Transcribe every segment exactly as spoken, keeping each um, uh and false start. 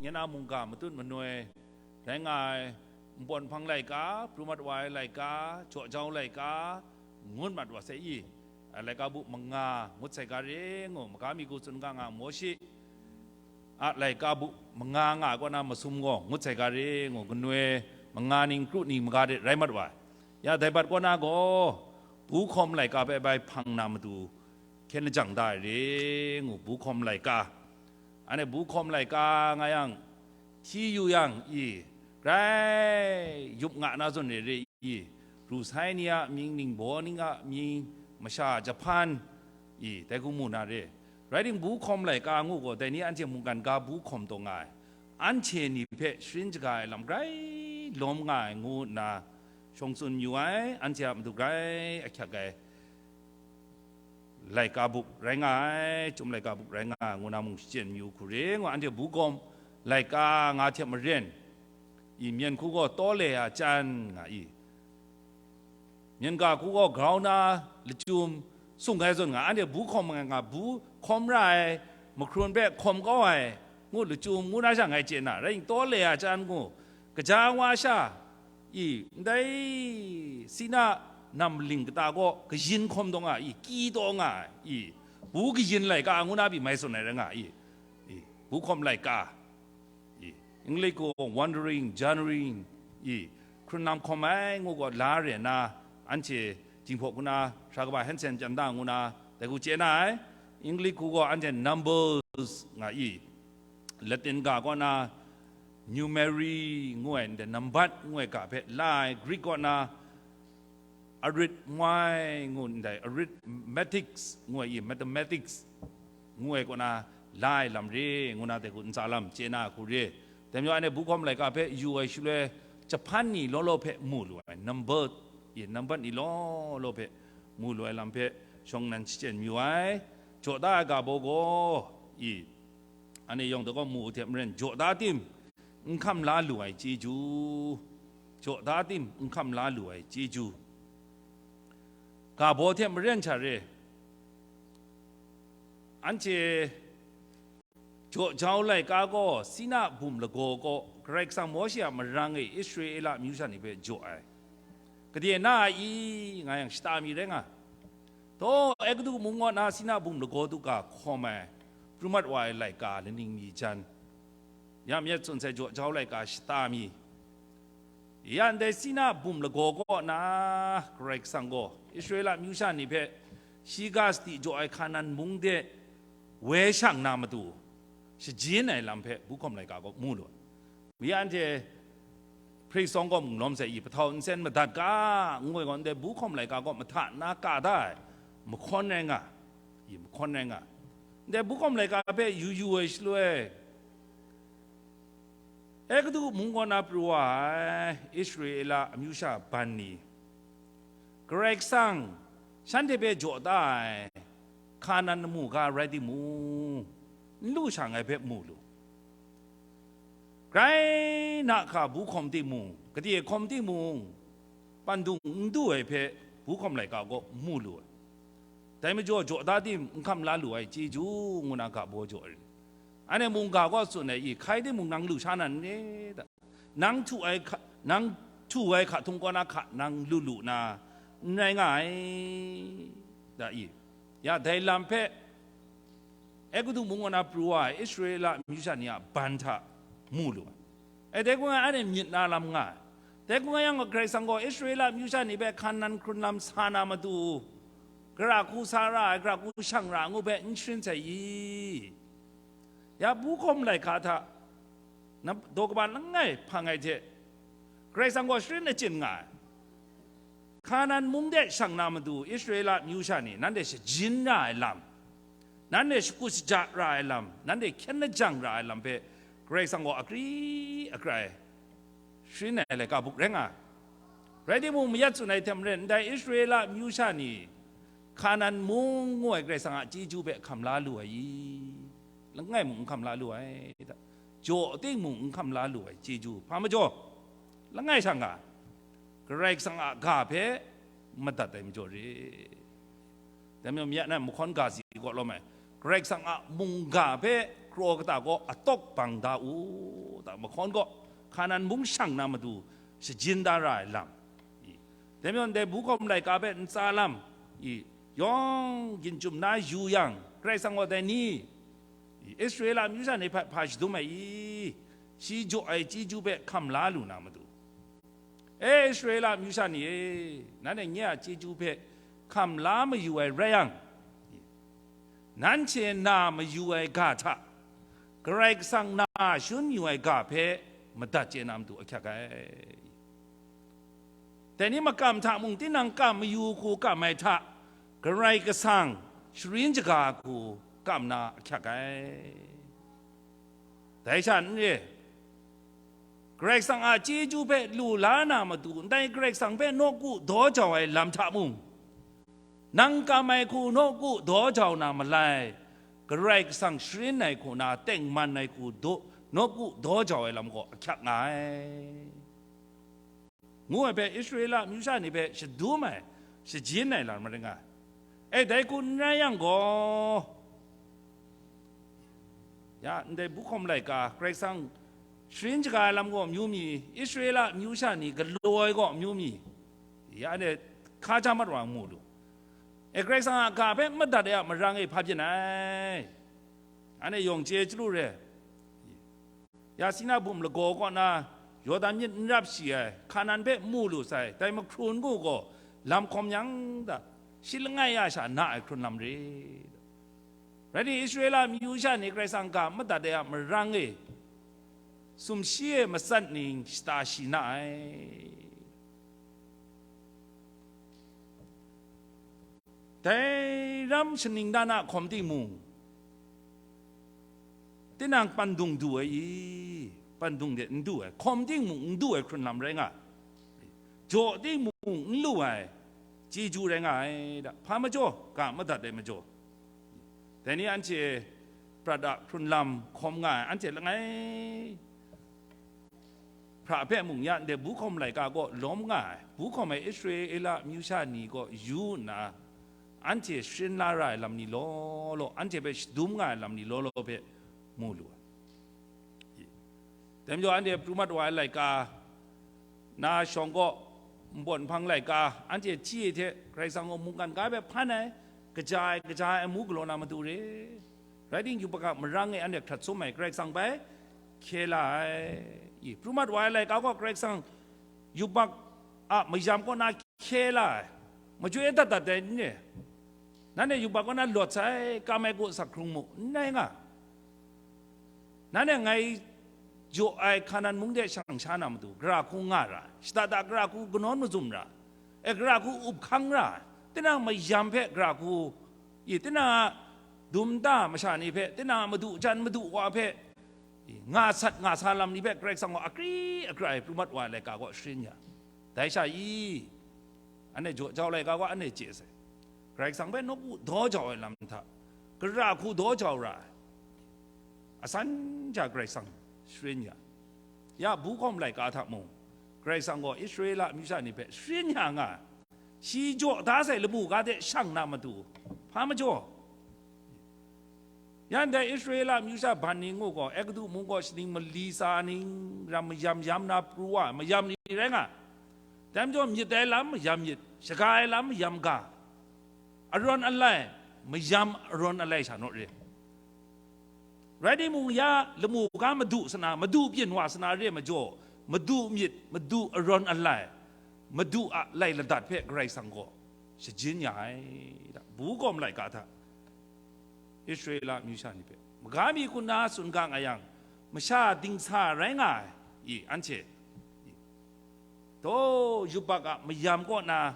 nye na mungga matut manoi rai nga ai, npawt nhpang laika, pru mat wa ai laika, jaw jau laika, ngut mat wa sai i, a, laika bu manga ngut sai ga re ngu, maga mi ku tsun ga nga Mawshe a laika bu manga nga ai kaw na masum gaw ngut sai ga re ngu, ganoi manga ning kru ni maga de rai mat wa ai. Ya dai bat kaw na gaw, bu hkawm laika hpe bai hpang na matu, hkyen lajang da ai re ngu, bu hkawm laika. Anhte bu hkawm laika nga yang, hti yu yang i, grai yup nga na zawn re re i, pru sai ni a mying, ningbaw ning a mying, masha jahpan i, dai hku mu na re. Rai timung, bu hkawm laika ngu gaw, dai ni anhte mungkan ga bu hkawm taw nga ai, anhte ni hpe sharin shaga ai lam grai lawm nga ai ngu nna, shawng tsun yu ai, anhte a matu grai ahkyak ai laika bup rai nga ai, chyum laika bup rai nga ai, ngu na mung shachyen yu hku re ngu, anhte bu hkawm laika nga hte maren i, myen hku gaw taw le ya chyan nga i, myen ga hku gaw grau na lachyum sung ai zawn nga, anhte bu hkawm nga, nga bu hkawm ra ai, mahkrun hpe hkawm kau ai ngu lachyum ngu na sha ngai chye na, rai timung, taw le ya chyan ngu, kaja wa sha i, ndai Sina nam maling kata gaw kayin hkawm taw nga i, kyi taw nga i, bu kayin laika ngu na pyi mai tsun ai rai nga i, i, bu hkawm laika i, English gaw wandering, journeying i, hkrun lam hkawm ai ngu gaw la re na, anhte Jinghpaw hku na, Hkra kaba Hensen pyan da ngu na, dai hku chye na ai. English hku gaw anhte numbers nga i, Latin ga kaw na numeri ngu ai, ndai nambat ngu ai ga hpe la ai, Greek kaw na arithmoi ngu ndai, arithmetics ngu ai i, mathematics ngu ai kaw na la ai lam re ngu na, dai hku ntsa lam chye na hku re. Dai majaw, anhte bu hkawm laika hpe yu ai shaloi, jahpan ni law law hpe mu lu ai, number i, nambat ni law law hpe mu lu ai lam hpe shawng nnan shachyen yu ai. Jaw da ai ga baw gaw i, anhte yawng de gaw mu u hte maren, jaw da tim, n hkam la lu ai chyeju, jaw da tim, n hkam la lu ai chyeju, ga baw hte maren sha re, anhte jaw jau laika gaw Sina bum lagaw kaw Karai Kasang Mawshe a marang e Israela amyu sha ni hpe jaw ai. Gade na a i? Nga yang shata mi rai nga. Taw, Egutu mung kaw na Sina bum lagaw du ga hkawm ai, pru mat wa ai laika laning mi jan, ya myit tsun sai jaw jau laika shata mi, ya ndai Sina bum lagaw kaw na Karai Kasang gaw Israela amyu sha ni hpe shiga sadi jaw ai Hkanan mung de woi shang na matu, shajin ai lam hpe bu hkawm laika gaw mu lu ai. Mi anhte hpri tsawng gaw mung lawm sai i, pahtau nsen madat ga, ngu ai gaw, ndai bu hkawm laika gaw mahta nna ka da ai, mahkawn rai nga i, mahkawn rai nga. Ndai bu hkawm laika hpe yu yu ai shaloi, Egutu mung kaw na pru wa ai Israela amyu sha ban ni, Karai Kasang shanhte hpe jaw da ai Hkanan lamu ga rai timung, n lu shang ai hpe mu lu. Grai na hka bu hkawm timung, gade hkawm timung, pandung n du ai hpe bu hkawm laika gaw mu lu ai. Dai majaw, jaw da tim, n hkam la lu ai chyeju ngu na ga baw jaw ai. Anhte mungga gaw tsun ai i, hkai timung nang lu sha na n re ta? Nang htu ai hka, nang htu ai hka htung kaw na hka nang lu lu na, n rai nga ai, da i? Ya, dai lam hpe Egutu mung kaw na pru wa ai Israela amyu sha ni a ban hta mu lu ai. E, dai hkung e, anhte myit na lam nga ai. Dai hkung e yang, Karai Kasang gaw Israela amyu sha ni hpe Hkanan hkrun lam sa na matu, gara hku sa ra ai, gara hku shang ra ai ngu hpe n sharin sai i? Ya, bu hkawm laika hta, na daw kaba langai hpang ai hte, Karai Kasang gaw sharin achyin nga ai. Hkanan mung de shang na matu, Israela amyu sha ni, nanhte shajin ra ai lam, nanhte shakut shaja ra ai lam, nanhte hkyen lajang ra ai lam hpe Karai Kasang gaw akri akrai sharin ai laika bup rai nga ai. Rai timung, mayat tsun ai hte maren, ndai Israela amyu sha ni Hkanan mung ngu ai Karai Kasang a chyeju hpe hkam la lu ai i? Langai mung n hkam la lu ai ta? Jaw ting mung n hkam la lu ai chyeju hpa majaw, langai sha nga, Karai Kasang a ga hpe madat ai majaw re. Dai majaw, mi a nan mahkawn ga si kaw lawm ai, Karai Kasang a mungga hpe kraw kata kaw atawk bang da u, da mahkawn kaw Hkanan mung shang na matu shajin da ra ai lam, i, dai majaw ndai buhkawm laika hpe ntsa lam, i, yawng ginchum na yu yang, Karai Kasang gaw dai ni, i, Israela amyu sha ni hpe hpa shadum ai i, shi jaw ai chyeju hpe hkam la lu na matu. E Israela amyu sha ni e, nanhte nye a chyeju hpe hkam la mayu ai rai yang, nanhte na mayu ai ga hta, Karai Kasang na shun yu ai ga hpe madat chye na matu ahkyak ai. Dai ni makam hta mung, tinang kam mayu hku kam ai hta, Karai Kasang sharin shaga hku kam na ahkyak ai. Dai sha n re, Karai Kasang a chyeju hpe lu la na matu, ndai Karai Kasang hpe nawku daw jau ai lam hta mung, nang kam ai hku nawku daw jau na malai, Karai Kasang sharin ai hku na tengman ai hku daw, nawku daw jau ai lam gaw ahkyak nga ai, ngu ai hpe Israela amyu sha ni hpe shadum ai, shajin ai lam rai nga ai. E, dai hku n rai yang gaw, ya, ndai buhkawm laika, Karai Kasang sharin shaga ai lam gaw amyu mi, Israela amyu sha ni galaw ai gaw amyu mi, ya, anhte hkaja mat wa mu lu. E, Karai Kasang a ga hpe n madat ai a marang e hpa byin ai, anhte yawng chye chyalu re. Ya, Sina bum lagaw kaw na Yawdan myit n rap shi ai, Hkanan hpe mu lu sai, dai mahkrun ngu gaw lam hkawm yang da, shi langai ya sha na ai hkrun lam re. Rai timung, Israela amyu sha ni Karai Kasang ga madat ai a marang e, sumshi e matsat ning shata shi na ai. Dai ram shaning dan a hkawm timung, tinang pandung du ai i, pandung de n du ai, hkawm timung n du ai hkrun lam rai nga ai, jaw timung n lu ai chyeju rai nga ai, da, hpa majaw, ga madat ai majaw. Dai ni anhte prat a hkrun lam hkawm nga ai, anhte langai hpra hpe mung ya ndai buhkawm laika kaw lawm nga ai, buhkawm ai Israela amyu sha ni kaw yu nna, anhte sharin la ra ai lam ni law law, anhte hpe shadum nga ai lam ni law law hpe mu lu ai. Dai majaw, anhte pru mat wa ai laika, na shawng kaw npawt nhpang laika, anhte hti e hte Karai Kasang gaw mungkan ga hpe hpan ai, kaja ai, kaja ai amu galaw na matu re. Rai timung, yubak a marang e anhte hkrat sum ai Karai Kasang bai hkye la ai. I, pru mat wa ai laika gaw Karai Kasang yubak a mayam kaw na hkye la ai, majoi dat dat dai n re. Nanhte yubak kaw na lawt sai, kam ai ku asak hkrung mu, n rai nga. Nanhte ngai jaw ai Hkanan mung de shang sha na matu, gara hku nga ra, shada da gara hku kanawn mazum ra, e, gara hku up hkang ra, tinang mayam hpe gara hku, i, tinang a dum nta masha ni hpe, tinang a madu jan madu wa hpe, i, nga sat nga sa lam ni hpe Karai Kasang gaw akri akra e pru mat wa ai laika gaw sharin ya. Dai sha i, anhte jaw jau laika gaw anhte chye sai. Karai Kasang hpe nawku daw jau ai lam hta, gara hku daw jau ra ai, asan ja Karai Kasang sharin ya. Ya, buhkawm laika hta mung, Karai Kasang gaw Israela amyu sha ni hpe sharin ya nga ai. Shi jaw da sai lamu ga de shang na matu, hpa majaw. Ya ndai Israela amyu sha ban ni ngu gaw, Egutu mung gaw shaning mali tsa ning ram mayam yam na pru wa ai mayam ni rai nga ai. Dai majaw, myit ai lam mayam myit, shaga ai lam mayam ga, arawn alai mayam arawn alai sha naw re. Rai timung, ya lamu ga madu sana, madu byin wa sana re majaw, madu myit, madu arawn alai, madu a lai ladat hpe Karai Kasang gaw shajin ya ai, da, buhkawm laika hta Israela amyu sha ni hpe maga mi hku nna tsun ga nga yang, masha dingsa rai nga ai, i, anhte, i, taw, yubak a mayam kaw na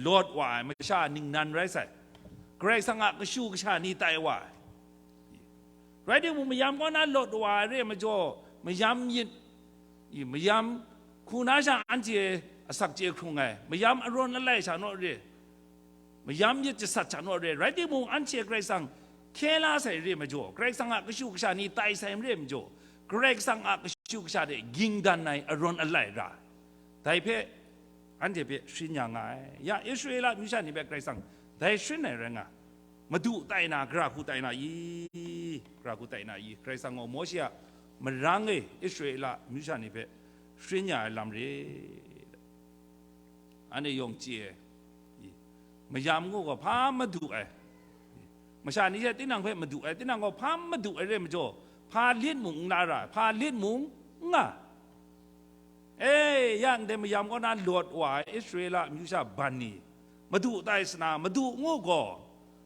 lawt wa ai masha ningnan rai sai, Karai Kasang a kashu kasha ni tai wa ai. Rai timung, mayam kaw na lawt wa ai re majaw, mayam myit, i, mayam hku na sha anhte asak chye hkrung ai, mayam arawn alai sha naw re, mayam myit jasat sha naw re, rai timung, anhte Karai Kasang hkye la sai re majaw, Karai Kasang a kashu kasha ni tai sai re majaw, Karai Kasang a kashu kasha de ging dan ai arawn alai ra ai. Dai hpe anhte hpe sharin ya nga ai. Ya, Israela amyu sha ni hpe Karai Kasang dai sharin ai rai nga ai. Madu tai na, gara hku tai na i? Gara hku tai na i? Karai Kasang gaw Mawshe a marang e Israela amyu sha ni hpe sharin ya ai lam re. Anhte yawng chye ai. Mayam ngu gaw hpa madu ai. Masha ni hte tinang hpe madu ai, tinang gaw hpa madu ai re majaw, hpa lit mung n la ra, hpa lit mung n nga. E, ya ndai mayam kaw na lawt wa ai Israela amyu sha ban ni, madu tai sana, madu ngu gaw,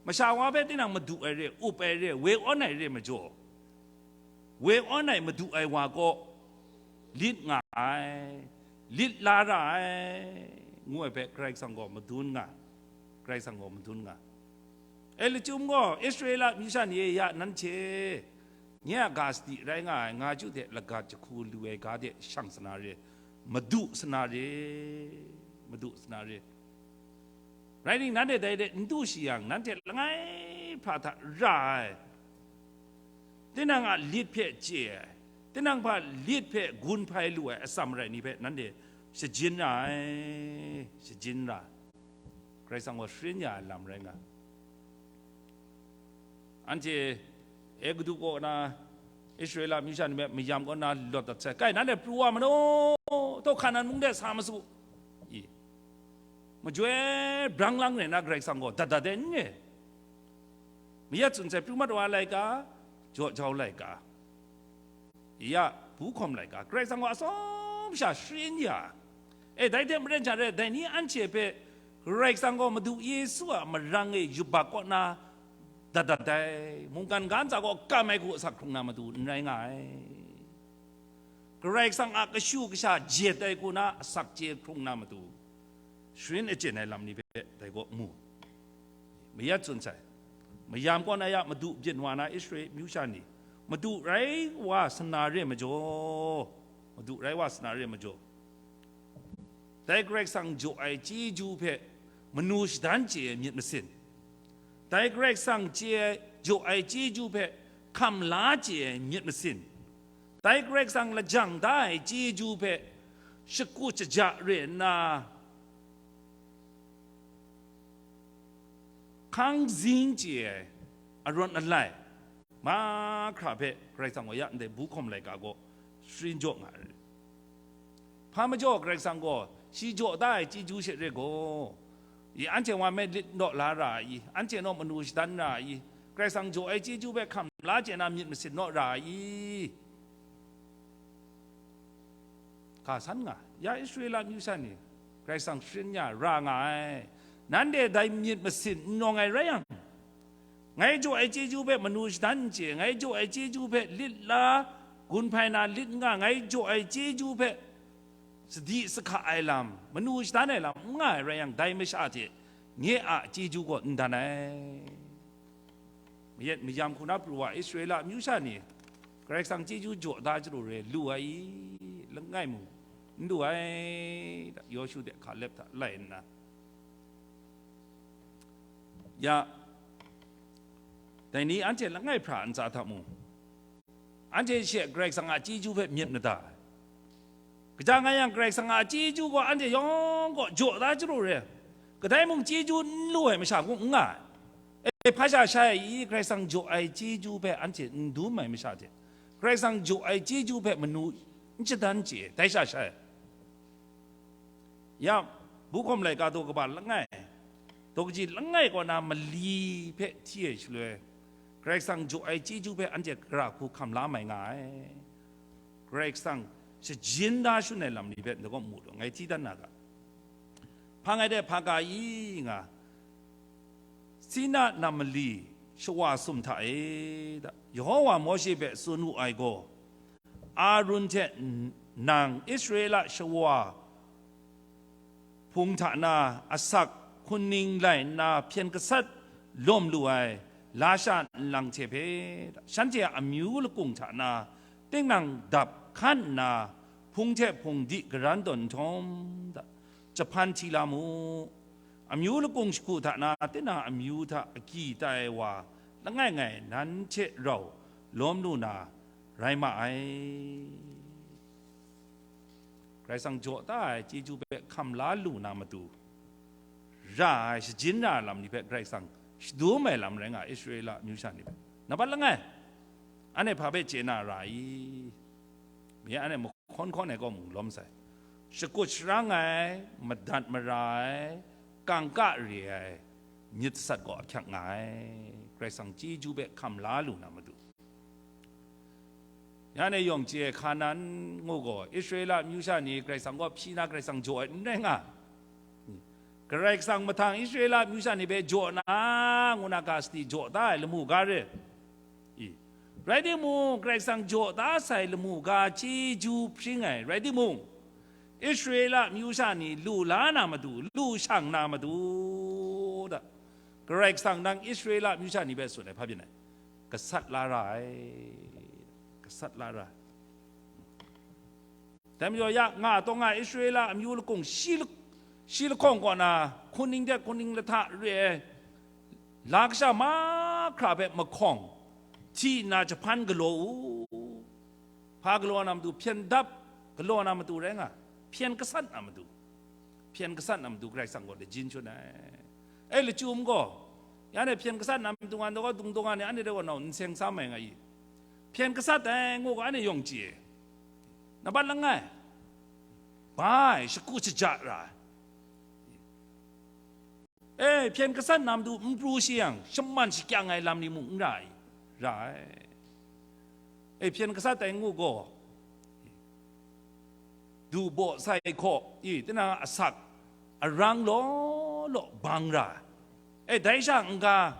masha wa hpe tinang madu ai re, up ai re, we awn ai re majaw, we awn ai madu ai wa kaw lit nga ai, lit la ra ai, ngu ai hpe Karai Kasang gaw madun nga, Karai Kasang gaw madun nga. E, lachyum gaw, Israela amyu sha ni e, ya nanhte, nye a ga sadi rai nga ai, nga chyu hte lagat jahku lu ai ga de shang sana re, madu sana re, madu sana re. Rai ningnan de dai de n du shi yang, nanhte langai hpra hta ra ai, tinang a lit hpe chye ai, tinang hpa lit hpe gun hpai lu ai atsam rai ni hpe nanhte shajin ra ai, shajin ra. Karai Kasang gaw sharin ya ai lam rai nga. Anhte Egutu kaw na Israela amyu sha ni hpe mayam kaw na lawt dat sai, kai, nanhte pru wa manu, taw Hkanan mung de sa masu, i, majoi brang lang rai na Karai Kasang gaw dat dat ai n re. Mayat tsun sai, pru mat wa laika, jaw jau laika, ya, bu hkawm laika, Karai Kasang gaw atsawm sha sharin ya. E, dai hte maren sha re, dai ni anhte hpe Karai Kasang gaw Madu Yesu a marang e yubak kaw na dat dat ai, mungkan ga ntsa gaw kam ai hku asak hkrung na matu n rai nga ai. Karai Kasang a kashu kasha jet ai hku na asak chye hkrung na matu, sharin achyen ai lam ni hpe dai kaw mu. Mayat tsun sai, mayam kaw na ya madu byin wa na Israel amyu sha ni, madu rai wa sana re majaw, madu rai wa sana re majaw, dai Karai Kasang jaw ai chyeju hpe manu shadan chye ai myit masin, dai Karai Kasang chye, jaw ai chyeju hpe hkam la chye ai myit masin, dai Karai Kasang lajang da ai chyeju hpe shakut shaja re nna, hkang zing chye ai arawt alai mahkra hpe Karai Kasang gaw ya ndai bu hkawm laika gaw sharin jaw nga ai. Hpa majaw Karai Kasang gaw shi jaw da ai chyeju she re gaw, i, anhte wa me lit naw la ra ai i? Anhte naw manu shadan ra ai i? Karai Kasang jaw ai chyeju hpe hkam la chye na myit masin naw ra ai i? Hka san nga, ya Israela amyu sha ni, Karai Kasang sharin ya ra nga ai. Nanhte dai myit masin n nawng ai rai yang, ngai jaw ai chyeju hpe manu shadan n chye, ngai jaw ai chyeju hpe lit la gun hpai na lit n nga, ngai jaw ai chyeju hpe sadi sahka ai lam, manu shadan ai lam n nga ai rai yang, dai masha hte nye a chyeju gaw n dan ai. Mayat mayam hku na pru wa Israela amyu sha ni, Karai Kasang chyeju jaw da jaru re lu ai i? Langai mung n lu ai, Yawshu de Hkalep hta lai nna, ya, dai ni anhte langai hpra ntsa hta mung, anhte she Karai Kasang a chyeju hpe myit mada ai. Kaja nga yang, Karai Kasang a chyeju gaw anhte yawng gaw jaw da jaru re. Kadai mung chyeju n lu ai masha hku n nga ai. E, hpa sha shai ai i? Karai Kasang jaw ai chyeju hpe anhte n dum ai masha hte, Karai Kasang jaw ai chyeju hpe manu n shadan chye, dai sha shai ai. Ya, bu hkawm laika daw kaba langai, daw kaji langai kaw na mali hpe hti ai shaloi, Karai Kasang jaw ai chyeju hpe anhte gara hku hkam la mai nga ai. Karai Kasang shajin da shun ai lam ni hpe ndai kaw mu taw, ngai hti dan na ga. Hpa ngai de hpa ga i nga, Sina nam mali shawa sum hta e, da, Yawhawa Mawshe hpe tsun wu ai gaw, Arun hte nang Israela shawa hpung hta na asak hkunning lai nna hpyen gasat lawm lu ai lasha nlang hte hpe, shanhte a amyu lakung hta na tingnang dap hkan nna hpung hte hpung di garan tawn nhtawm, jahpan hti la mu. Amyu lakung shagu hta na tinang amyu hta agyi tai ai wa langai ngai nan hte rau lawm lu na rai ma ai. Karai Kasang jaw da ai chyeju hpe hkam la lu na matu, ra ai, shajin ra ai lam ni hpe Karai Kasang shadum ai lam rai nga, Israela amyu sha ni hpe. Nambat langai, anhte hpa hpe chye na ra i? Mi anhte mahkawn hkawn ai kaw mung lawm sai. Shakut sharang ai, madat mara ai, kangka re ai myit sat gaw ahkyak nga ai. Karai Kasang chyeju hpe hkam la lu na matu. Ya ne yawng chye ai Hkanan ngu gaw, Israela amyu sha ni Karai Kasang kaw hpyi na Karai Kasang jaw ai n rai nga. Karai Kasang mahtang Israela amyu sha ni hpe jaw na, ngu na ga sadi jaw da ai lamu ga re. I. Rai timung, Karai Kasang jaw da sai lamu ga chyeju hpring ai. Rai timung, Israela amyu sha ni lu la na matu, lu shang na matu, da. Karai Kasang nang Israela amyu sha ni hpe tsun ai, hpa byin ai? Gasat la ra ai. Gasat la ra ai. Dai majaw, ya nga taw nga Israela amyu lakung shi, shi lahkawng kaw na, hkuning de hkuning lahta re ai, la kasha mahkra hpe mahkawng hti nna jahpan galaw u. Hpa galaw na matu, hpyen dap galaw na matu rai nga, hpyen gasat na matu, hpyen gasat na matu Karai Kasang gaw lajin shun ai. E, lachyum gaw, ya ne hpyen gasat na matu nga, ndau dung dung nga ni, anhte gaw nau n seng sa mai nga i? Hpyen gasat ai ngu ga, anhte yawng chye. Nambat langai, bai, shaku shaja ra ai. E, hpyen gasat na matu n pru shi yang, shaman shakyang ai lam ni mung n ra ai, ra ai. E, hpyen gasat ai ngu gaw, du baw sai hkaw, i, tinang asak arang law law bang ra ai. E, dai sha n-ga,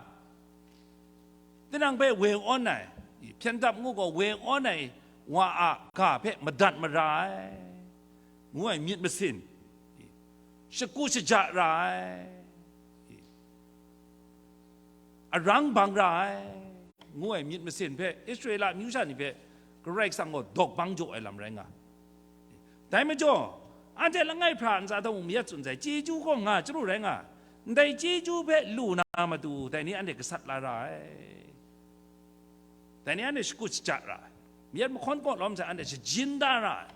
tinang hpe we awn ai, hpyen dap ngu gaw we awn ai wa a ga hpe madat mara ai, ngu ai myit masin, shaku shaja ra ai, arang bang ra ai, ngu ai myit masin hpe Israela amyu sha ni hpe Karai Kasang gaw dawk bang jaw ai lam rai nga. Dai majaw, anhte langai hpra ntsa hta mung mayat tsun sai, chyeju gaw nga chyalu rai nga, ndai chyeju hpe lu na matu, dai ni anhte gasat la ra ai. Dai ni anhte shakut shaja ra ai. Mayat mahkawn kaw lawm sai, anhte shajin da ra ai.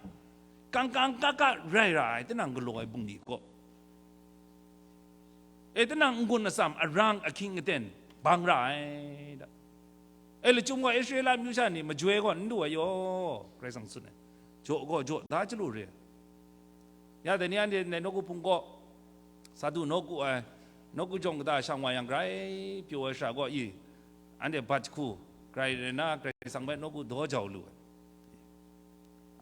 Kangkang kaka rai ra ai, tinang galaw ai bungli kaw. E, tinang n-gun atsam, arang, ahkying aten bang ra ai, da. E, lachyum gaw Israela amyu sha ni majoi gaw n lu ai yaw, Karai Kasang tsun ai. Jaw gaw jaw da chyalu re. Ya dai ni anhte ndai nawku hpung kaw sa du nawku ai, nawku jawng kata shang wa yang grai pyaw ai shara gaw, i, anhte bat jahku, grai rai na Karai Kasang hpe nawku daw jau lu ai.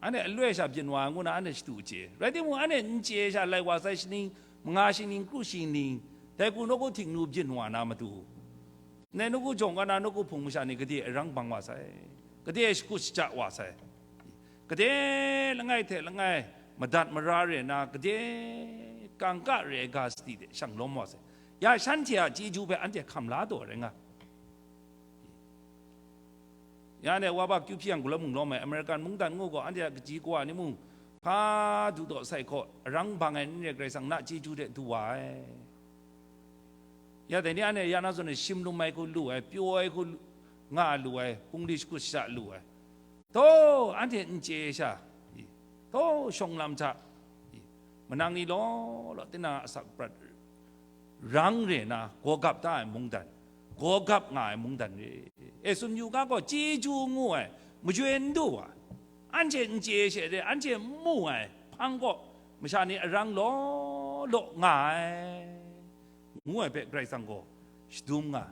Anhte aloi sha byin wa ai ngu na anhte shadu chye. Rai timung, anhte n chye sha lai wa sai shaning, manga shaning, kru shaning, dai hku nawku htingnu byin wa na matu, ndai nawku jawng kana nawku hpung masha ni gade arang bang wa sai, gade shakut shaja wa sai, gade langai hte langai madat mara re na, gade kangka re ai ga sadi de shang lawm wa sai. Ya shanhte a chyeju hpe anhte hkam la taw rai nga. Ya ne, wa ba kyu hpyi yang, gulawm mung lawm ai American mungdan ngu gaw, anhte a kaji kawa ni mung hpa du taw sai hkaw, arang bang ai n re, Karai Kasang na chyeju hte du wa ai. Ya dai ni anhte ya na zawn e shim lum ai hku lu ai, pyaw ai hku lu, nga lu ai, hpung di shakut sha lu ai. Taw, anhte n chye sha, i, taw, shawng lam hta, i, manang ni law law, tinang a asak prat rang re na, gaw gap da ai mungdan, gaw gap nga ai mungdan re. E, tsun yu ga gaw, chyeju ngu ai, majoi n du ai, anhte n chye she de, anhte n mu ai hpang gaw, masha ni arang law law nga ai, ngu ai hpe Karai Kasang gaw shadum nga.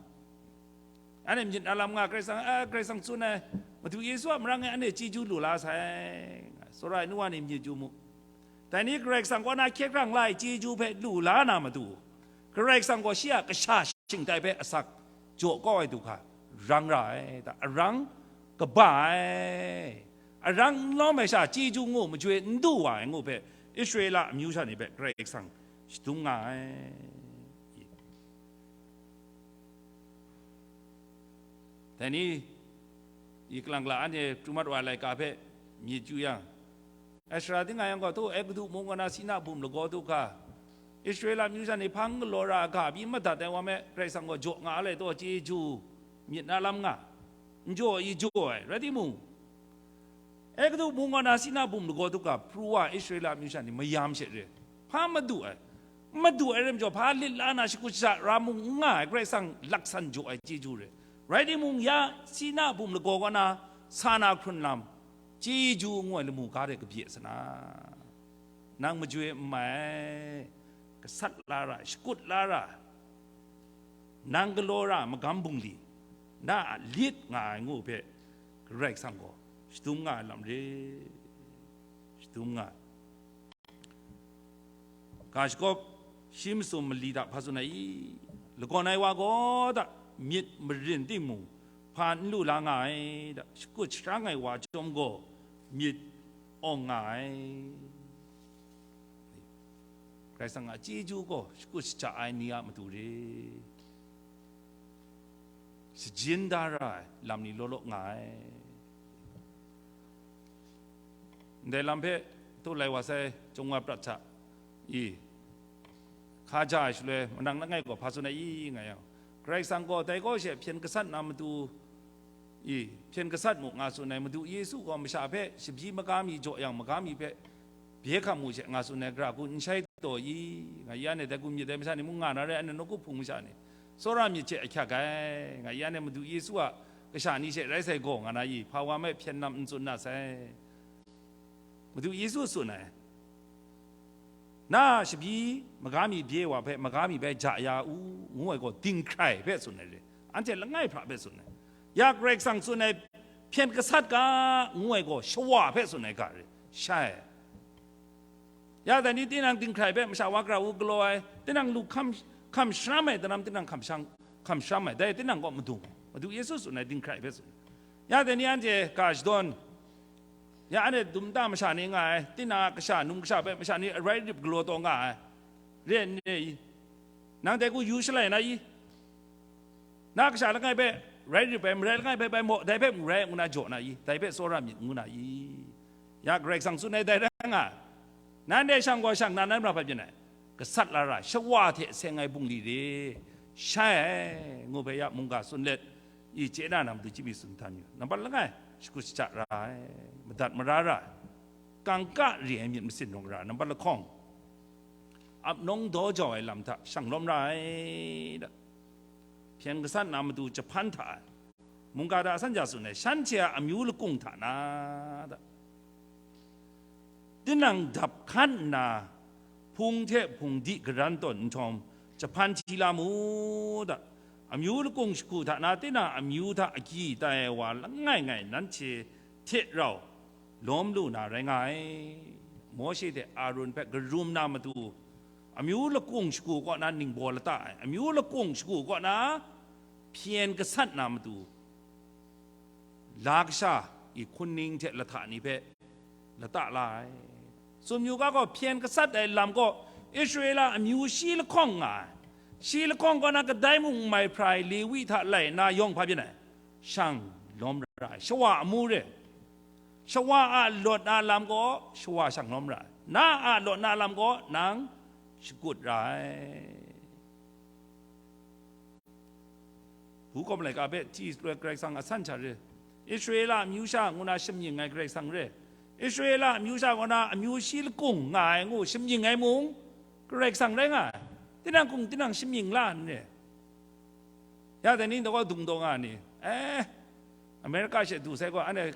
Anhte myit na lam nga, Karai Kasang, a, Karai Kasang tsun ai, Madu Yesu a marang e anhte chyeju lu la sai, nga, tsawra ai nu wa ni myit yu mu. Dai ni Karai Kasang kaw na hkye hkrang la ai chyeju hpe lu la na matu, Karai Kasang gaw shi a kasha shingtai hpe asak jaw kau ai du hkra rang ra ai, da, arang kaba ai, arang n lawm ai sha chyeju ngu majoi n du wa ai ngu hpe, Israela amyu sha ni hpe Karai Kasang shadum nga ai. Dai ni, i kalang kala anhte chyu mat wa ai laika hpe myit chyu yang, Ezra ting nga yang gaw, htaw, Egutu mung kaw na Sina bum lagaw du hkra, Israela amyu sha ni hpang galaw ra ai ga pyi madat ai wa me, Karai Kasang gaw jaw nga ai lai taw, chyeju myit na lam nga, n jaw i jaw ai, rai timung, Egutu mung kaw na Sina bum lagaw du hkra pru wa Israela amyu sha ni mayam she re, hpa madu ai, madu ai rai majaw, hpa lit la na shakut shaja ra mung n nga ai, Karai Kasang laksan jaw ai chyeju re. Rai timung, ya Sina bum lagaw kaw na sa na hkrun lam, chyeju ngu ai lamu ga de kabye sa na, nang majoi n mai, gasat la ra, shakut la ra, nang galaw ra magam bungli, na a lit nga ai ngu hpe, Karai Kasang gaw shadum nga ai lam re, shadum nga ai. Ga shagawp shi masum mali hta hpa tsun ai i? Lagawn ai wa gaw da myit marin timung, hpa n lu la nga ai da, shakut sharang ai wa chyawm gaw myit awng nga ai. Karai Kasang a chyeju gaw shakut shaja ai ni a matu re, shajin da ra ai lam ni law law nga ai. Ndai lam hpe tu lai wa sai, Chyum wa prat hta i, hka ja ai shaloi, manang langai gaw hpa tsun ai i, nga yang, Karai Kasang gaw dai kaw she hpyen gasat na matu i, hpyen gasat mu nga tsun ai, Madu Yesu gaw masha hpe shabyi maga mi jaw yang, maga mi hpe bye hkam mu she nga tsun ai, gara hku n shai taw i, nga i, anhte dai hku myit ai masha ni mung nga na rai, anhte nawku hpung masha ni tsawra myit hte ahkyak ai, nga i, anhte Madu Yesu a kasha ni she rai sai gaw, nga na i, hpa wa me hpyen lam n tsun na sai. Madu Yesu tsun ai, na shabyi maga mi bye wa hpe, maga mi bai ja ya u, ngu ai gaw, dinghkrai hpe tsun ai re, anhte langai hpra hpe tsun ai. Ya Karai Kasang tsun ai, hpyen gasat ga, ngu ai gaw, shawa hpe tsun ai ga re, shai ai. Ya dai ni tinang dinghkrai hpe masha wa gara u galaw ai, tinang lu hkam, hkam sharam ai, daram tinang hkam shang, hkam sharam ai, dai tinang kaw madung, Madu Yesu tsun ai dinghkrai hpe tsun. Ya dai ni anhte ga shadawn, ya anhte dum nta masha ni nga ai, tinang a kasha, num kasha hpe masha ni arai rip galaw taw nga ai, re n re i? Nang dai hku yu shalai na i? Na kasha langai hpe rai rip ai, marai langai hpe bai maw, dai hpe mu rai ngu na jaw na i? Dai hpe tsawra myit ngu na i? Ya Karai Kasang tsun ai dai rai nga, nanhte shang gaw shang na, nan mara hpa byin ai, gasat la ra, shawa hte seng ai bungli re, shai ai, ngu hpe ya mungga tsun let, i chye na na matu chyip mi tsun htan yu. Nampat langai, shakut shaja ra ai, madat mara ra ai, kangka re ai myit masin rawng ra, nampat lahkawng, ap nawng daw jau ai lam hta shang lawm ra ai da. Hpyen gasat na matu jahpan hta ai, mungga da san ja tsun ai, shanhte a amyu lakung hta na da, tinang dap hkan nna, hpung hte hpung di garan tawn nhtawm, jahpan hti la mu da. Amyu lakung shagu hta na, tinang amyu hta agyi tai ai wa langai ngai nanhte hte rau lawm lu na rai nga ai. Mawshe hte Arun hpe karum na matu, amyu lakung shagu kaw na ningbaw lata ai, amyu lakung shagu kaw na hpyen gasat na matu, la kasha i hkunning hte lahta ni hpe lata la ai. Tsun yu ga gaw, hpyen gasat ai lam gaw Israela amyu shi lahkawng nga ai. Shi lahkawng kaw na kadai mung n mai hpra ai Lewi hta lai nna yawng hpa byin ai, shang lawm ra ai, shawa amu re. Shawa a lawt na lam gaw shawa shang lawm ra ai, na a lawt na lam gaw nang shakut ra ai. Hpu kawm laika hpe hti shaloi Karai Kasang a san sha re, Israela amyu sha ngu na shamying ai Karai Kasang re, Israela amyu sha kaw na amyu shi lakung nga ai ngu shamying ai mung Karai Kasang rai nga ai. Tinang hkung tinang shamying la n re? Ya dai ni, ntaw dung taw nga ni, eh, America she du sai gaw, anhte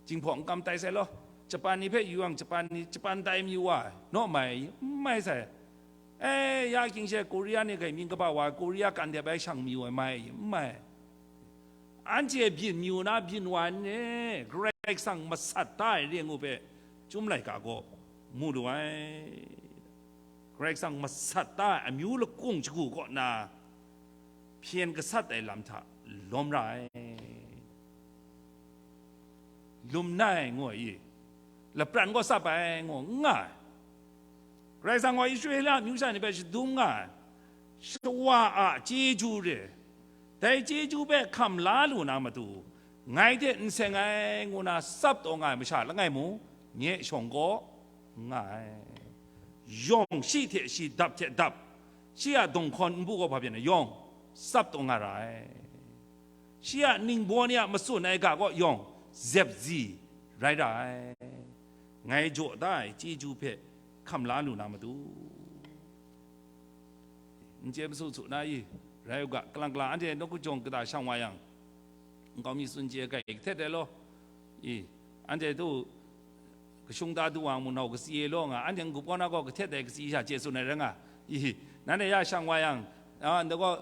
jinghpaw n kam tai sai law, Japan ni hpe yu yang, Japan ni, Japan tai mayu wa ai, naw mai, n mai sai. Eh, ya hkying she Korea ni hkai mying kaba wa ai, Korea kan de bai shang mayu ai mai, n mai. Anhte byin mayu na byin wa ai n re, Karai Kasang masat da ai re ngu hpe, Chyum laika gaw mu lu ai. Karai Kasang masat da ai amyu lakung shagu kaw na, hpyen gasat ai lam hta lawm ra ai. Lum nai ngu ai i, lapran gaw sap ai ngu n nga ai. Karai Kasang gaw Israela amyu sha ni hpe shadum nga ai, shawa a chyeju re, dai chyeju hpe hkam la lu na matu, ngai hte n seng ai ngu na tsap taw nga ai masha langai mung, nye shawng kaw nga ai. Yawng shi hte shi dap hte dap, shi a dawng hkawn npu kaw hpa byin ai yawng, tsap taw nga ra ai. Shi a ningbaw ni a matsun ai ga kaw yawng, zep zi rai ra ai. Ngai jaw da ai chyeju hpe hkam la lu na matu, n chye masu su na i, rai u ga, kalang kalang anhte nawku jawng kata shang wa yang, nkau mi tsun chye kai kahtet ai law, i, anhte tu kashung ta du wa mu nau kasi e law nga, anhte n-gup kaw na gaw kahtet ai kasi sha chye tsun ai rai nga, i, nanhte ya shang wa yang, a, ndai gaw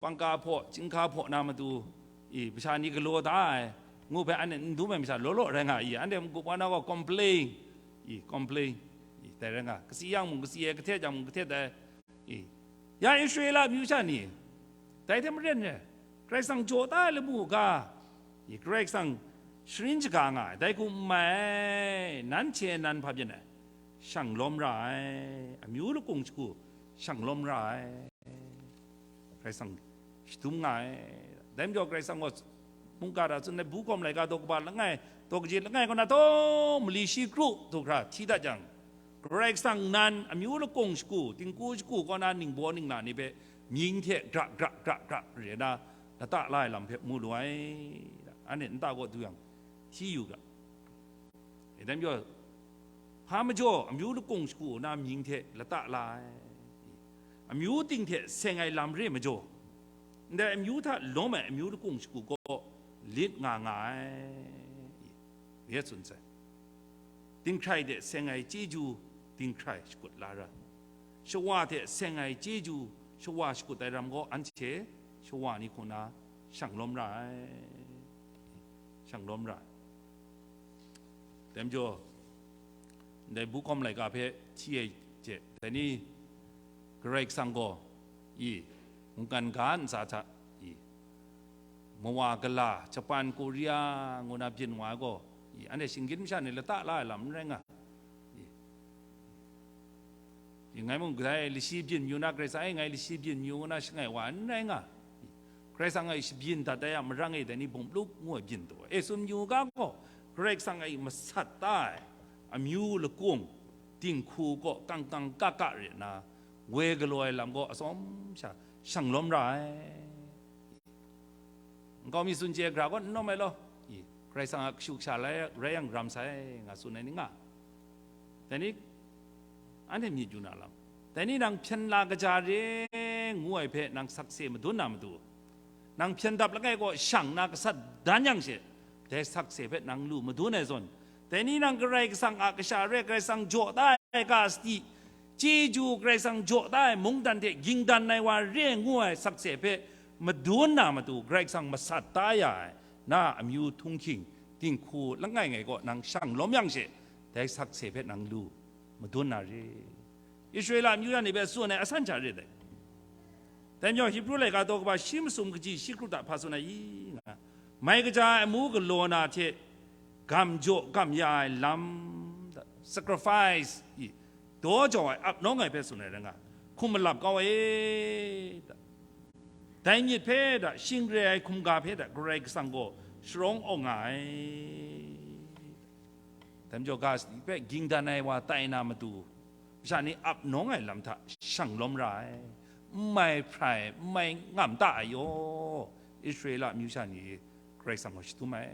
pangka hpaw, chyinghka hpaw na matu, i, masha ni galaw da ai, ngu hpe anhte n dum ai masha law law rai nga i, anhte n-gup kaw na gaw complain, i, complain, i, dai rai nga, kasi yang mung kasi ai, kahtet yang mung kahtet ai, i, ya Israela amyu sha ni, dai hte maren re, Karai Kasang jaw da ai lamu u ga, i, Karai Kasang sharin shaga nga ai, dai hku n mai, nan hte nan hpa byin ai, shang lawm ra ai, amyu lakung shagu shang lawm ra ai, Karai Kasang shadum nga ai. Dai majaw Karai Kasang gaw mungga hta tsun ai, Bu Hkawm Laika daw kaba langai, daw kaji langai kaw na taw mali shi kru du hkra hti dat jang, Karai Kasang nan amyu lakung shagu, dinghku shagu kaw na ningbaw ningla ni hpe mying hte gra gra gra gra re na lata la ai lam hpe mu lu ai. Anhte nta kaw du yang, hti yu ga. E, dai majaw, hpa majaw amyu lakung shagu na mying hte lata la ai, amyu ting hte seng ai lam re majaw, ndai amyu hta lawm ai amyu lakung shagu gaw lit nga nga ai, re tsun sai. Dinghkrai hte seng ai chyeju dinghkrai shakut la ra, shawa hte seng ai chyeju shawa shakut ai ram gaw, anhte shawa ni hku na shang lawm ra ai, shang lawm ra ai. Dai majaw, ndai Bu Hkawm Laika hpe hti ai hte, dai ni Karai Kasang gaw, i, mungkan ga ntsa hta, i, mawa gala, Japan, Korea ngu na byin wa ai gaw, i, anhte shinggyim masha ni lata la ai lam n rai nga, i, i, ngai mung kadai lashi byin yu na, Karai Kasang e ngai lashi byin yu ngu na shangai wa n rai nga, i, Karai Kasang e shabyin dat ai a marang e dai ni bawng pluk ngu ai byin taw e tsun yu ga gaw, Karai Kasang e masat ta ai amyu lakung dinghku kaw kang kang ka ka re nna, woi galaw ai lam gaw atsawm sha shang lawm ra ai. Nkau mi tsun chye ai hkra gaw n nawm ai law, i, Karai Kasang a kashu kasha lai, rai yang ram sai, nga tsun ai ni nga. Dai ni, anhte myit yu na lam. Dai ni nang hpyen la kaja re ngu ai hpe nang sakse madun na matu, nang hpyen dap langai kaw shang na gasat dan yang she, dai sakse hpe nang lu madun ai zawn, dai ni nang Karai Kasang a kasha re, Karai Kasang jaw da ai ga sadi, chyeju Karai Kasang jaw da ai mungdan hte ging dan ai wa re ngu ai sakse hpe madun na matu, Karai Kasang masat da ya ai na amyu htunghking dinghku langai ngai kaw nang shang lawm yang she, dai sakse hpe nang lu madun na re. Israela amyu sha ni hpe tsun ai asan hta re dai. Dai majaw Hibru laika daw kaba shi masum kaji shi kru hta hpa tsun ai i nga, mai kaja ai amu galaw na hte gam jaw gam ya ai lam, sacrifice, i, daw jau ai ap nawng ai hpe tsun ai rai nga, hkum malap kau e, dai myit hpe da, shing re ai hkumga hpe da, Karai Kasang gaw sharawng awng nga ai. Dai majaw ga sadi hpe ging dan ai wa tai na matu, masha ni ap nawng ai lam hta shang lawm ra ai, n mai hprai, n mai ngam ta ai yaw, Israela amyu sha ni Karai Kasang gaw shadum ai,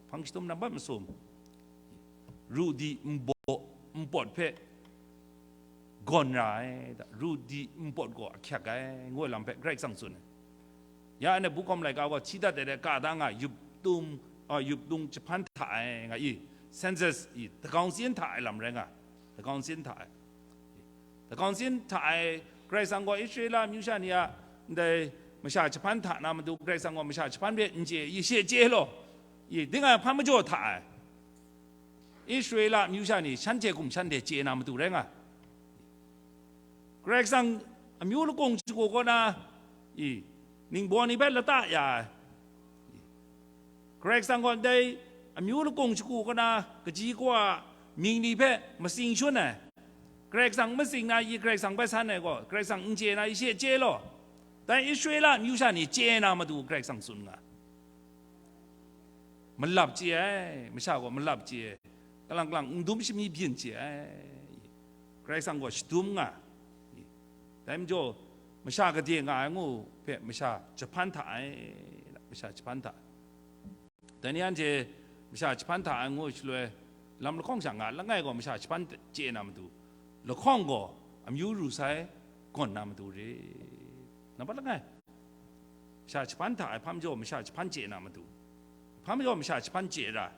hpang shadum nambat masum, ru di nbaw, npawt hpe gawn ra ai, ru di npawt gaw ahkyak ai, ngu ai lam hpe Karai Kasang tsun ai. Ya anhte Bu Hkawm laika gaw hti dat ai hte ka da nga, yup tum, a, yup lung jahpan hta ai nga i, census i, dagaung sin hta ai lam rai nga, dagaung sin hta ai. Dagaung sin hta ai, Karai Kasang gaw Israela amyu sha ni a ndai masha jahpan hta na matu, Karai Kasang gaw masha jahpan hpe n chye i, she chye law, i, dingai hpa majaw hta ai. Israela amyu sha ni shanhte hkum shanhte chye na matu rai nga. Karai Kasang amyu lakung shagu kaw na, i, ningbaw ni hpe lata ya ai. Karai Kasang gaw ndai amyu lakung shagu kaw na kaji kawa mying ni hpe matsing shun ai. Karai Kasang n matsing na i, Karai Kasang hpe san ai gaw, Karai Kasang n chye na i, she chye law. Dai Israela amyu sha ni chye na matu Karai Kasang tsun nga. Malap chye ai, masha gaw malap chye ai, kalang kalang n dum shami byin chye ai, Karai Kasang gaw shadum nga, dai majaw, masha gade nga ai ngu hpe masha jahpan hta ai, masha jahpan hta ai. Dai ni anhte masha jahpan hta ai ngu shaloi, lam lahkawng sha nga langai gaw masha jahpan chye na matu, lahkawng gaw amyu ru sai gawn na matu re. Nambat langai, masha jahpan hta ai hpa majaw masha jahpan chye na matu, hpa majaw masha jahpan chye ra,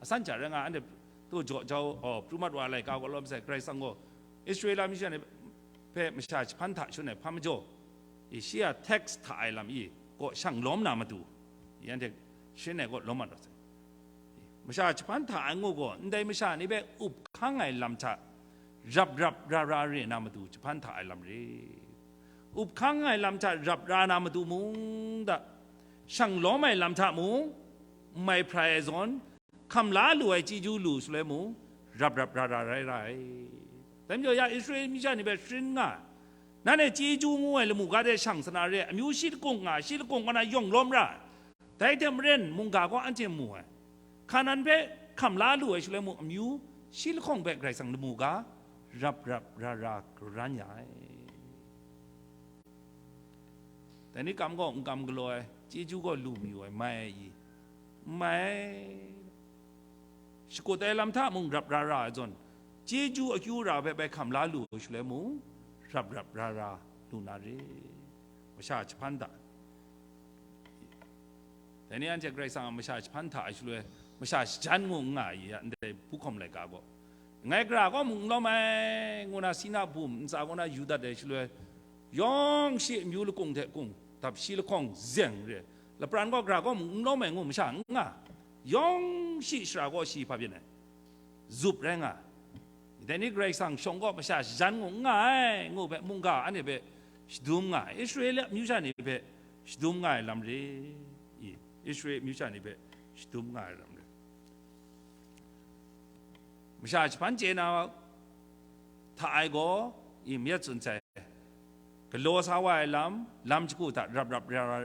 asan hta rai nga, anhte tu jaw jau, oh, pru mat wa laika gaw lawm sai, Karai Kasang gaw Israela masha ni hpe masha jahpan hta shun ai hpa majaw, i shi a tax hta ai lam i kaw shang lawm na matu, i anhte shin ai kaw lawm mat wa sai. Masha jahpan hta ai ngu gaw, ndai masha ni hpe up hkang ai lam hta rap rap ra ra re na matu jahpan hta ai lam re. Up hkang ai lam hta rap ra na matu mung da, shang lawm ai lam hta mung, n mai hprai ai zawn, hkam la lu ai chyeju lu shaloi mung, rap rap ra ra rai ra ai. Dai majaw ya Israel masha ni hpe sharin nga, nanhte chyeju ngu ai lamu ga de shang sa na re, amyu shi lakung nga, shi lakung kaw na yawng lawm ra, dai hte maren mungga gaw anhte mu ai. Hkanan hpe hkam la lu ai shaloi mung, amyu shi lahkawng hpe Karai Kasang lamu ga rap rap ra ra karan ya ai. Dai ni kam gaw n kam galaw ai, chyeju gaw lu mayu ai, mai ai i? N mai ai. Shakut ai lam hta mung rap ra ra ai zawn, chyeju akyu ra hpe bai hkam la lu ai shaloi mung, rap rap ra ra lu na re. Masha jahpan hta, dai ni anhte Karai Kasang a masha jahpan hta ai shaloi, masha shajan ngu n nga ai, ya ndai buhkawm laika gaw, ngai gara gaw mung n lawm ai, ngu na, Sina bum ntsa kaw na yu dat ai shaloi, yawng shi amyu lakung hte kung dap shi lahkawng zeng re, lapran gaw gara gaw mung n lawm ai ngu masha n nga, yawng shi shara gaw shi hpa byin ai, zup rai nga. Dai ni Karai Kasang shawng gaw masha shajan ngu n nga ai, ngu hpe mungga anhte hpe shadum nga ai, Israela amyu sha ni hpe shadum nga ai lam re i? Israela amyu sha ni hpe shadum nga ai lam re. Masha jahpan chye na hta ai gaw, i mayat tsun sai, galaw sa wa ai lam, lam shagu hta rap rap ra ra,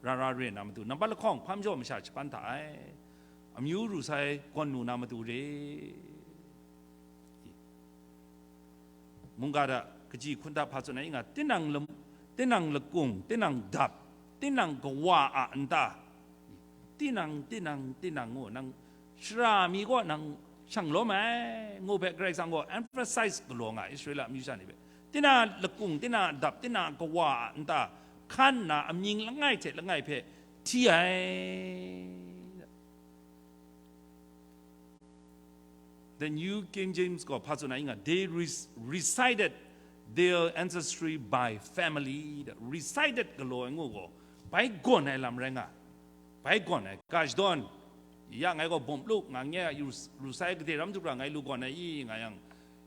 ra ra re na matu, nambat lahkawng hpa majaw masha jahpan hta ai, amyu ru sai gawn lu na matu re. Mungga hta kaji hkun hta hpa tsun ai nga, tinang lam-, tinang lakung, tinang dap, tinang kawa a nta, tinang, tinang, tinang ngu, nang shara mi gaw nang shang lawm ai, ngu hpe Karai Kasang gaw emphasize galaw nga ai, Israela amyu sha ni hpe. Tinang lakung, tinang dap, tinang kawa a nta hkan nna amying langai hte langai hpe hti ai. The New King James gaw hpa tsun ai nga, they re-, recited their ancestry by family. Recited galaw ai ngu gaw, bai gawn ai lam rai nga, bai gawn ai. Ga shadawn, ya ngai gaw bawm luk nga, nye a ru, ru sai gade ram du hkra ngai lu gawn ai i, nga yang,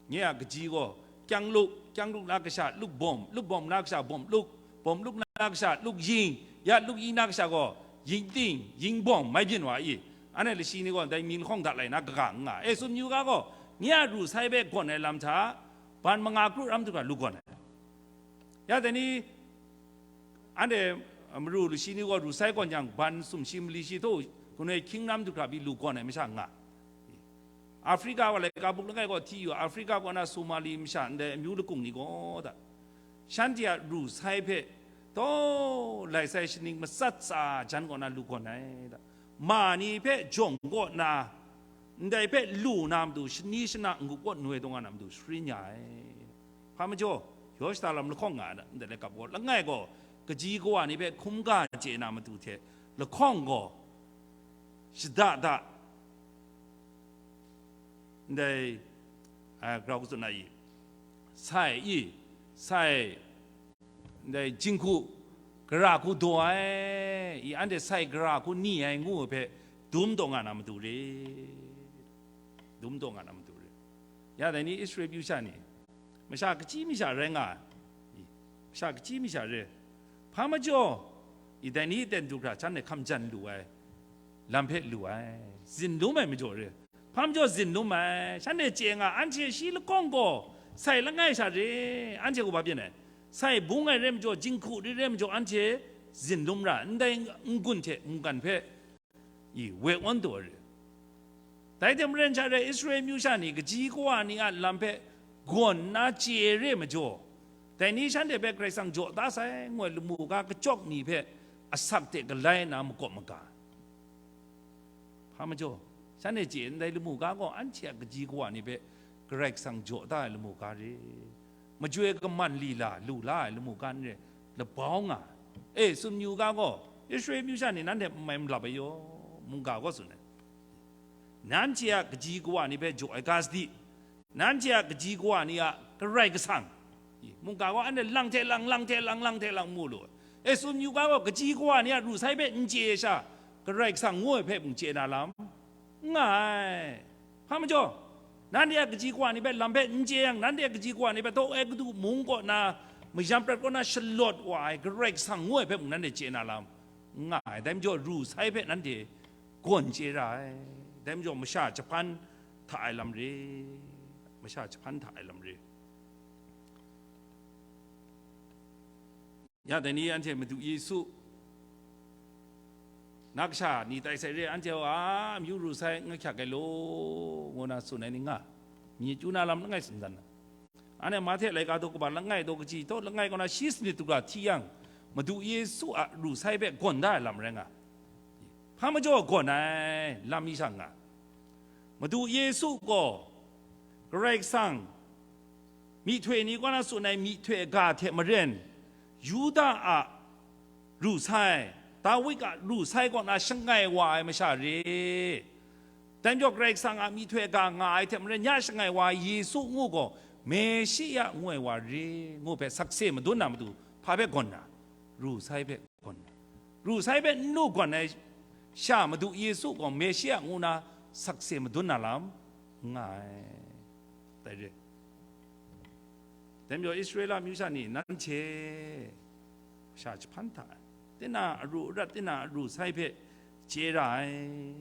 nye a kaji gaw, kyang luk, kyang luk na kasha luk bawm, luk bawm na kasha bawm luk, bawm luk na kasha luk ying, ya luk ying na kasha gaw, ying ting, ying bawm mai byin wa i? Anhte lashi ni gaw dai mying lahkawng hta lai na kaga n nga. E, tsun yu ga gaw, nye a ru sai hpe gawn ai lam hta, ban manga kru ram du hkra lu gawn ai. Ya dai ni, anhte, uh, maru lashi ni gaw ru sai gawn yang, ban sumshi mali shi htaw, gunoi hkying ram du hkra pyi lu gawn ai masha nga. Afrika wa laika buk langai gaw hti yu, Afrika kaw na Somali masha ndai amyu lakung ni gaw da, shanhte a ru sai hpe taw lai sai shaning matsat tsa jan kaw na lu gawn ai da. Ma ni hpe jawng kaw na, ndai hpe lu na matu, shani shana n-gup kaw noi taw nga na matu, sharin ya ai. Hpa majaw, yaw shada lam lahkawng nga ai, ndai lai kap gaw, langai gaw, kaji kawa ni hpe hkungga chye na matu hte lahkawng gaw, shada da, ndai, a, grau katsun na i, sai i, sai, ndai jinghku gara hku daw ai, i anhte sai gara hku ni ai ngu ai hpe dum taw nga na matu re, dum taw nga na matu re. Ya dai ni Israel pyu sha ni, masha kachyi masha rai nga ai, i, masha kachyi masha re, hpa majaw, i dai ni ten du hkra shanhte hkam jan lu ai, lam hpe lu ai, zin lum ai majaw re. Hpa majaw zin lum ai, shanhte chye nga, anhte shi lahkawng gaw sai langai sha re, anhte gaw hpa byin ai, sai bung ai re majaw, jinghku re re majaw, anhte zin lum ra, ndai n-gun hte mungkan hpe i woi awn taw ai re. Dai hte maren sha re, Israel myu sha ni kaji kawa ni a lam hpe gawn nna chye re majaw, dai ni shanhte hpe Karai Kasang jaw da sai, ngu ai lamu ga kachyawk ni hpe asak hte galai nna makawp maga. Hpa majaw, shanhte chye ndai lamu ga gaw anhte a kaji kawa ni hpe Karai Kasang jaw da ai lamu ga re, majoi kaman lila lu la ai lamu ga n re, labau nga. E, tsun yu ga gaw, Israel amyu sha ni nanhte n mai malap ai yaw, mungga gaw tsun ai. Nanhte a kaji kawa ni hpe jaw ai ga sadi, nanhte a kaji kawa ni a Karai Kasang, mungga gaw anhte lang hte lang, lang hte lang, lang hte lang mu lu ai. E, tsun yu ga gaw, kaji kawa ni a ru sai hpe n chye ai sha, Karai Kasang ngu ai hpe mung chye na lam? N nga ai. Hpa majaw, nanhte a kaji kawa ni hpe lam hpe n chye yang, nanhte a kaji kawa ni hpe taw Egutu mung kaw na, mayam prat kaw na shalawt wa ai Karai Kasang ngu ai hpe mung nanhte chye na lam? N nga ai. Dai majaw, ru sai hpe nanhte gawn chye ra ai. Dai majaw, masha jahpan hta ai lam re, masha jahpan hta ai lam re. Ya dai ni anhte Madu Yesu na kasha ni tai sai re, anhte a amyu ru sai n ahkyak ai law, ngu na tsun ai ni nga, myi chyu na lam langai tsun dan na. Anhte Mahte laika daw kaba langai daw kaji taw langai kaw na shi sanit du ga hti yang, Madu Yesu a ru sai hpe gawn da ai lam rai nga. Hpa majaw gawn ai lam mi sha nga. Madu Yesu gaw Karai Kasang myihtoi ni kaw na tsun ai myihtoi ga hte maren, Yuda a ru sai, Dawi a ru sai kaw na shangai wa ai masha re. Dai majaw Karai Kasang a myihtoi ga nga ai hte maren, ya shangai wa ai Yesu ngu gaw, Meshiya ngu ai wa re, ngu hpe sakse madun na matu, hpa hpe gawn na? Ru sai hpe gawn na. Ru sai hpe n lu gawn ai sha Madu Yesu gaw Meshiya ngu na sakse madun na lam n nga ai. Dai re. Dai majaw Israela amyu sha ni nanhte masha jahpan hta ai, tinang a ru arat, tinang a ru sai hpe chye ra ai.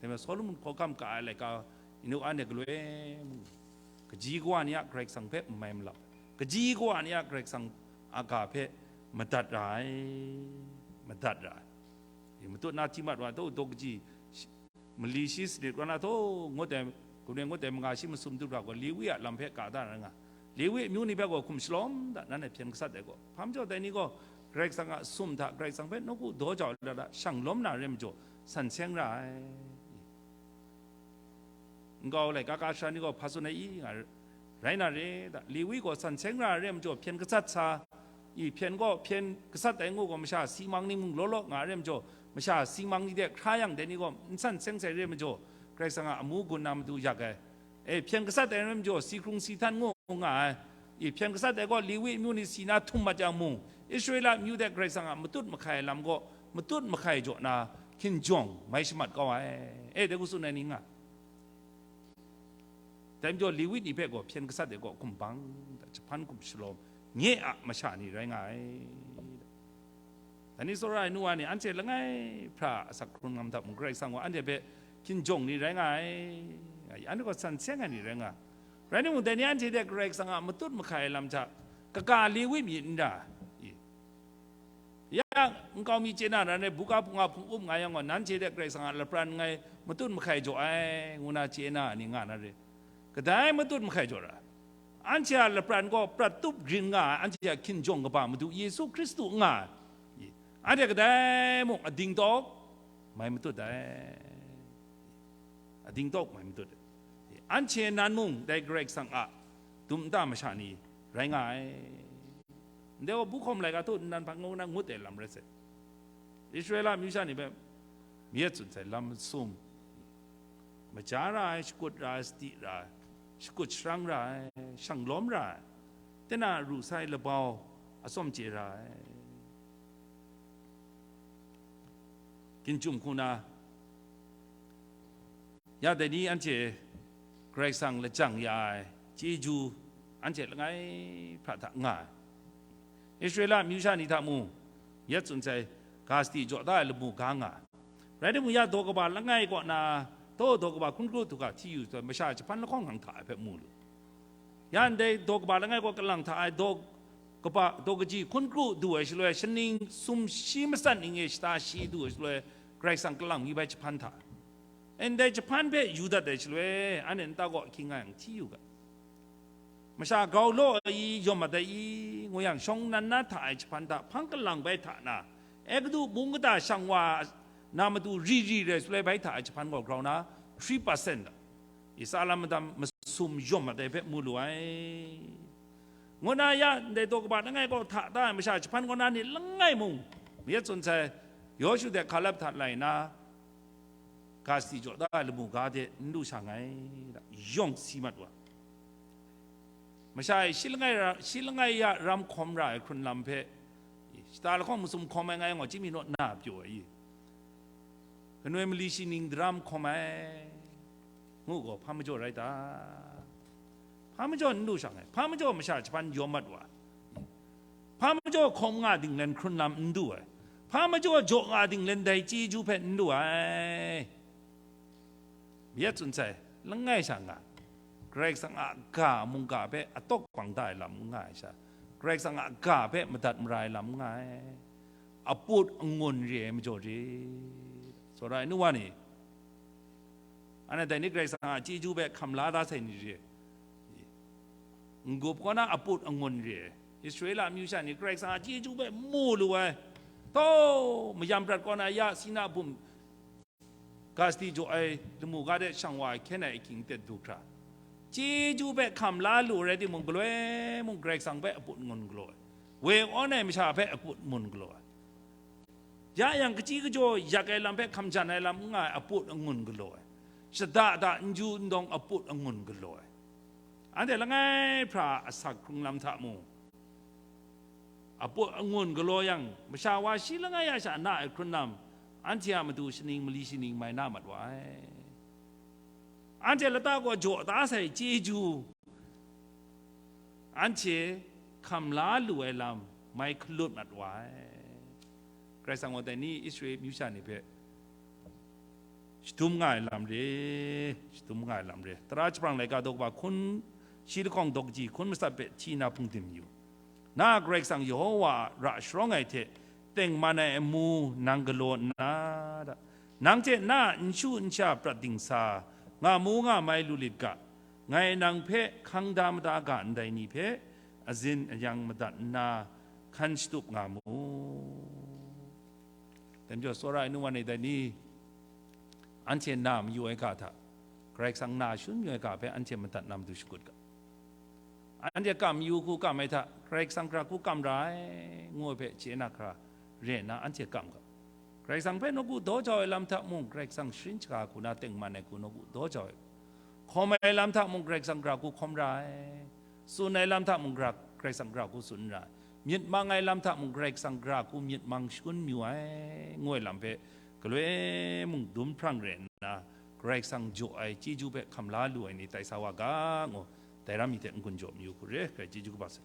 Dai majaw Solomon hkawhkam ka ai laika, inu anhte galoi mung, kaji kawa ni a Karai Kasang hpe n mai malap, kaji kawa ni a Karai Kasang a ga hpe madat ra ai, madat ra ai. Matut na hti mat wa, daw daw kaji, mali shi sanit kaw na taw ngut ai, gunai ngut ai manga shi masum du hkra gaw, Lewi a lam hpe ka da na nga. Lewi amyu ni hpe gaw hkum shalawm da, nanhte hpyen gasat ai gaw. Hpa majaw dai ni gaw Karai Kasang a sum hta, Karai Kasang hpe nawku daw jau ai lata shang lawm na re majaw, san seng ra ai. Nkau laika ka sara ni gaw hpa tsun ai i nga, rai na re da, Lewi gaw san seng ra ai re majaw, hpyen gasat sa, i hpyen gaw hpyen gasat ai ngu gaw, masha si mang ni mung law law nga ai re majaw, masha si mang ni de hkra yang dai ni gaw n san seng sai re majaw, Karai Kasang a amu gun na matu yak ai. E, hpyen gasat ai re majaw, si hkrung si htan ngu nga ai. I hpyen gasat ai gaw Lewi amyu ni si na htum mat yang mung, Israela amyu de Karai Kasang a matut mahkai ai lam gaw, matut mahkai jaw na hkinjawng mai shamat kau ai. E, dai hku tsun ai ni nga. Dai majaw Lewi ni hpe gaw hpyen gasat ai gaw hkum bang, jahpan hkum shalawm, nye a masha ni rai nga ai. Dai ni tsawra ai nu wa ni, anhte langai hpra asak hkrung ngam hta mung, Karai Kasang gaw anhte hpe hkinjawng ni rai nga ai, anhte gaw san seng ai ni rai nga. Rai timung, dai ni anhte de Karai Kasang a matut mahkai ai lam hta kaga Lewi myit n ra i? Ya, nkau mi chye na ran ai, buga hpunga hpung up nga yang gaw, nanhte de Karai Kasang a lapran ngai matut mahkai jaw ai, ngu na chye na ni nga na re. Kadai matut mahkai jaw ra? Anhte a lapran gaw prat tup grin nga ai, anhte a hkinjawng kaba Madu Yesu Hkristu nga ai. Anhte kadai mung ading tawk mai matut ai. Ading tawk mai matut ai. Anhte nan mung dai Karai Kasang a dum nta masha ni rai nga ai. Ndai gaw, bu hkawm laika htu nnan hpang ngu na ngut ai lam rai sai. Israela amyu sha ni hpe mi e tsun sai lam masum, maja ra ai, shakut ra ai, sadi ra ai, shakut sharang ra ai, shang lawm ra ai, tinang a ru sai labau atsawm chye ra ai. Ginjum hku na, ya dai ni anhte Karai Kasang lajang ya ai chyeju anhte langai hpra hta nga ai. Israela amyu sha ni hta mung, ya tsun sai, ga sadi jaw da ai lamu ga nga ai. Rai timung, ya daw kaba langai kaw na, daw daw kaba hkun kru htu ga hti yu sai, masha jahpan lahkawng hkang hta ai hpe mu lu. Ya ndai daw kaba langai kaw kalang hta ai daw kaba, daw kaji hkun kru du ai shaloi, shaning sum shi matsat ning e shata shi du ai shaloi, Karai Kasang kalang mi bai jahpan hta ai. Ndai jahpan hpe yu dat ai shaloi, anhte nta kaw ahkying nga yang hti yu ga. Masha grau law ai i, yawm mat ai i, ngu yang, shawng nnan na hta ai jahpan hta hpang kalang bai hta na, Egutu mung kata shang wa na matu ri ri rai shaloi bai hta ai jahpan gaw grau na, three percent, i tsa lam madam masum yawm mat ai hpe mu lu ai. ngu na ya, ndai daw kaba langai kaw hta da ai masha jahpan kaw na ni langai mung, myit tsun sai, Yawshu hte Hkalep hta lai nna, ga sadi jaw da ai lamu ga de n lu sha nngai, yawng si mat wa. Masha e shi langai ra, shi langai ya ram hkawm ra ai hkrun lam hpe, shata lahkawng masum hkawm ai ngai gaw, chyinghpi naw na pyaw ai i? Kanoi mali shi ning daram hkawm ai, ngu gaw, hpa majaw rai ta? Hpa majaw n lu sha nngai, hpa majaw masha jahpan yawm mat wa ai? Hpa majaw hkawm nga dinglen hkrun lam n du ai? Hpa majaw jaw nga dinglen dai chyeju hpe n lu ai? Myit tsun sai, langai sha nga, Karai Kasang a ga mungga hpe atawk bang da ai lam n nga ai sha, Karai Kasang a ga hpe madat mara ai lam n nga ai, aput angun re ai majaw re. Tsawra ai nu wa ni, anhte dai ni Karai Kasang a chyeju hpe hkam la da sai ni re? N-gup kaw na aput angun re ai Israela amyu sha ni Karai Kasang a chyeju hpe mu lu ai, tau mayam prat kaw na ya Sina bum ga sadi jaw ai lamu ga de shang wa ai hkyen ai ahkying tet du hkra, chyeju hpe hkam la lu rai timung, galoi mung Karai Kasang hpe aput angun galaw ai, woi awn ai masha hpe aput angun galaw ai, ya yang kachyi kajaw yak ai lam hpe hkam jan ai lam n nga ai aput angun galaw ai, shada da n ju n dawng aput angun galaw ai, anhte langai hpra asak hkrung lam hta mung, aput angun galaw yang, masha wa shi langai ya sha na ai hkrun lam, anhte a matu shaning mali shaning mai na mat wa ai. Anhte lata gaw jaw da sai chyeju, anhte hkam la lu ai lam mai hkalut mat wa ai. Karai Kasang gaw dai ni Israel amyu sha ni hpe shadum nga ai lam re, shadum nga ai lam re. Tara jahprang laika daw kaba hkun shi lahkawng daw kaji hkun matsat hpe hti na hpungdim yu. Na a Karai Kasang Yehowa a ra sharawng ai hte tengman ai amu nang galaw nna, nang hte na a nshu nsha prat dingsa nga mu nga mai lu lit ga, ngai nang hpe hkang da mada ga ndai ni hpe azin ayang madat nna hkan shatup nga mu. Dai majaw, tsawra ai nu wa ni, dai ni anhte na mayu ai ga hta, Karai Kasang na shangun mayu ai ga hpe anhte madat na matu shakut ga. Anhte kam yu hku kam ai hta, Karai Kasang hkra hku kam ra ai, ngu ai hpe chye na hkra re nna anhte kam ga. Karai Kasang hpe nawku daw jau ai lam hta mung, Karai Kasang sharin shaga hku na tengman ai hku nawku daw jau ai. Hkawm ai lam hta mung, Karai Kasang hkra hku hkawm ra ai. Tsun ai lam hta mung, Karai Kasang hkra hku tsun ra ai. Myit mang ai lam hta mung, Karai Kasang hkra hku myit mang shangun mayu ai, ngu ai lam hpe galoi mung dum hprang re nna, Karai Kasang jaw ai chyeju hpe hkam la lu ai ni tai sa wa ga, ngu dai ram mi hte n-gun jaw mayu hku re. Karai chyeju kaba sai.